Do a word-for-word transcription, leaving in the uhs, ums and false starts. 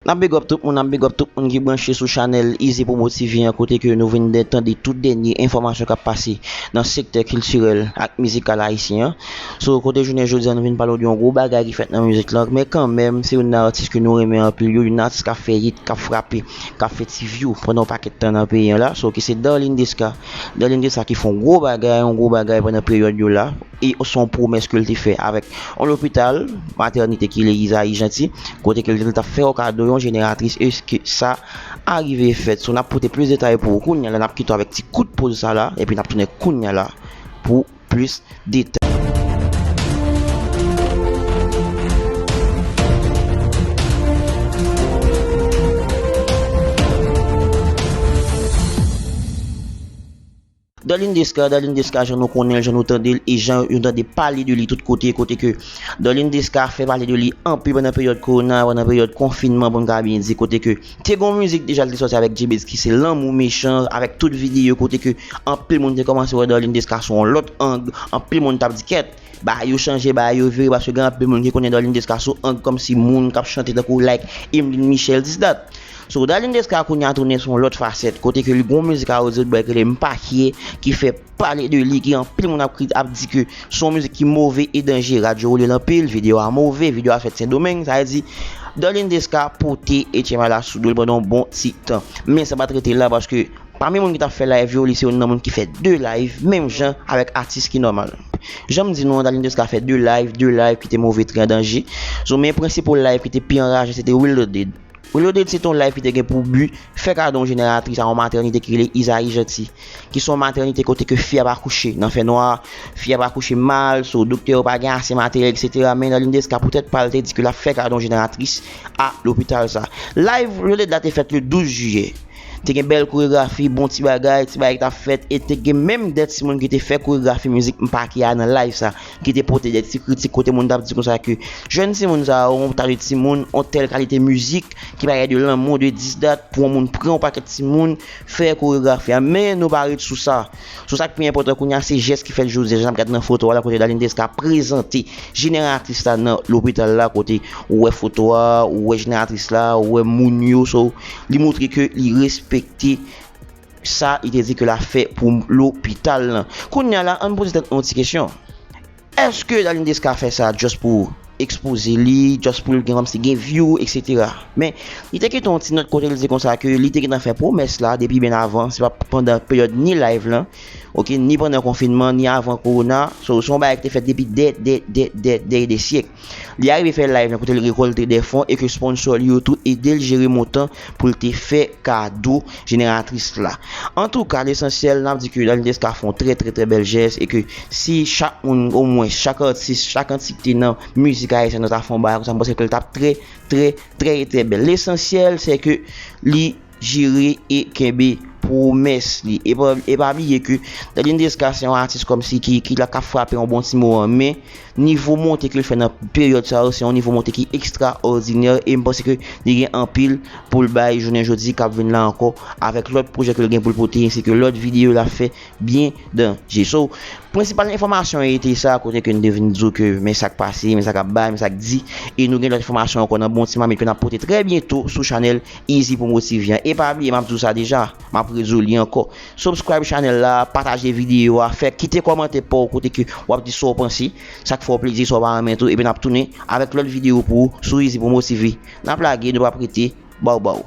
N ap big up tout moun, n ap big up tout moun ki branche sou chanèl Easy Promo T V an, kote ke nou vin de tande tout dènye enfòmasyon k ap pase nan sektè kiltirèl ak mizikal ayisyen an. So, kote jounen jodi a, nou vin pale w de yon gwo bagay ki fèt nan mizik lan, men kanmenm, se youn nan atis ke nou renmen anpil yo, youn nan atis k ap fè hit, k ap frape, k ap fè ti view pandan yon pakèt tan nan peyi an la. So, ki se Darline Desca. Darline Desca ki fè yon gwo bagay, yon gwo bagay pandan peryòd yo la. E se yon pwomès ke l te fè avèk yon lopital, matènite ki le Isaïe Jeanty, kote ke l te t ap fè yo kado yon jeneratris, e ke sa a rive fèt. So, n ap pote plis detay pou ou kounye a la, n ap kite w avèk ti kout poz sa la, epi n ap tounen kounye a la pou plis detay. Darline Desca, Darline Desca, jan nou konnen l, jan nou tande l, e jan nou tande pale de li tout kote, kote ke Darline Desca fè pale de li anpil pandan peryòd kowona, pandan peryòd konfinman, pou n ka byen di, kote ke te gon mizik deja l te sòti avèk Jbeatz ki se Lanmou Mechan, avèk tout videyo, kote ke anpil moun te kòmanse wè Darline Desca sou yon lòt ang, anpil moun t ap di, "Kèt, bagay yo chanje, bagay yo vire," paske gen anpil moun ki konnen Darline Desca sou ang kòmsi moun k ap chante tankou like Emeline Michel, dis dat. So, Darline Desca kounye a tounen sou yon lòt fasèt, kote ke li gon mizik a Rosie Boy ki rele M Pa Kyè, ki fè pale de li, ki anpil moun ap kri-, ap di ke se yon mizik ki move e danje. Radyo woule l anpil, videyo a move, videyo a fèt Sendomeng, sa vle di Darline Desca pote H M I la sou do l pandan yon bon ti tan. Men sa pa t rete la, paske pami moun ki t ap fè live yo, li se youn nan moun ki fè de live, menm jan avèk atis ki nòmal. Jan m di nou an, Darline Desca fè de live, de live ki te move, trè an danje. So, men prensipal live ki te pi anraje, se te Reloaded. Reloaded se te yon live ki te gen pou bi fè kado yon jeneratris a yon matènite ki rele Isaïe Jeanty, ki se yon matènite kote ke fi ap akouche nan fènwa, fi ap akouche mal, so doktè yo pa gen ase materyèl, etsetera. Men Darline Desca poutèt pa l te di ke l ap fè kado yon jeneratris a lopital sa. Live Reloaded la te fèt le douz jiyè. Te gen bèl koregrafi, bon ti bagay, ti bagay ki t ap fèt, e te gen menm de timoun ki te fè koregrafi mizik M Pa Kyè a nan live sa, ki te pote de ti kritik kote moun t ap di konsa ke jèn timoun sa yo, yon ta de timoun, yon tèl kalite mizik ki pa gen de lanmou, de dis dat, pou yon moun pran yon pakèt timoun, fè koregrafi a. Men nou pa ret sou sa. Sou sa k pi enpòtan kounye a, se jès ki fèt jodi a, jan n ap gade nan foto a la, kote Darline Desca prezante jeneratris la nan lopital la, kote ou wè foto a, ou wè jeneratris la, ou wè moun yo, so, li montre ke li respekte sa li te di ke l ap fè pou lopital lan. Kounye a la, ann poze tèt nou yon ti kesyon. Èske Darline Desca fè sa just pou ekspoze li, just pou l gen kòmsi gen view, etsetera? Men, li te kite yon ti nòt kote l di konsa ke li te gentan fè pwomès la depi byen avan, se pa pandan peryòd ni live lan, oke, ni pandan konfinman, ni avan kowona. So, se yon bagay ki te fèt depi dè, dè, dè, dè, dè, dè syèk. Li arive fè live lan kote l rekòlte de fon e ke sponsò li yo tou ede l jere montan pou l te fè kado jeneratris la. Antouka, lesansyèl, n ap di ke Darline Desca fè yon trè, trè, trè bèl jès e ke si chak moun, omwen chak atis, chak antite nan mizik ayisyèn nan ta fè yon bagay konsa, m panse ke l t ap trè, trè, trè, trè bèl. Lesansyèl, se ke li jere e kenbe pwomès li. E pa, e pa bliye ke Darline Desca se yon atis kòmsi ki, ki la k ap frape yon bon ti moman, men nivo monte ke l fè nan peryòd sa yo, se yon nivo monte ki ekstraòdinè, e m panse ke li gen anpil pou l bay jounen jodi k ap vin la ankò, avèk lòt pwojè ke l gen pou l pote, ensi ke lòt videyo l ap fè byen danje. So, prensipal enfòmasyon yo te sa, kote ke n te vin di w ke men sa k pase, men sa k ap bay, men sa k di, e nou gen lòt enfòmasyon ankò nan bon ti mamit ke n ap pote trè byento sou chanèl Easy Promo T V an. E pa bliye, m ap di w sa deja, m ap redi w li ankò. Subscribe chanèl la, pataje videyo a, fè kite kòmantè pa w kote ke w ap di sa w panse, sa k fè w plezi, sa w pa renmen tou, epi n ap tounen avèk lòt videyo pou ou sou Easy Promo T V. N ap lage, nou p ap rete, bawbaw.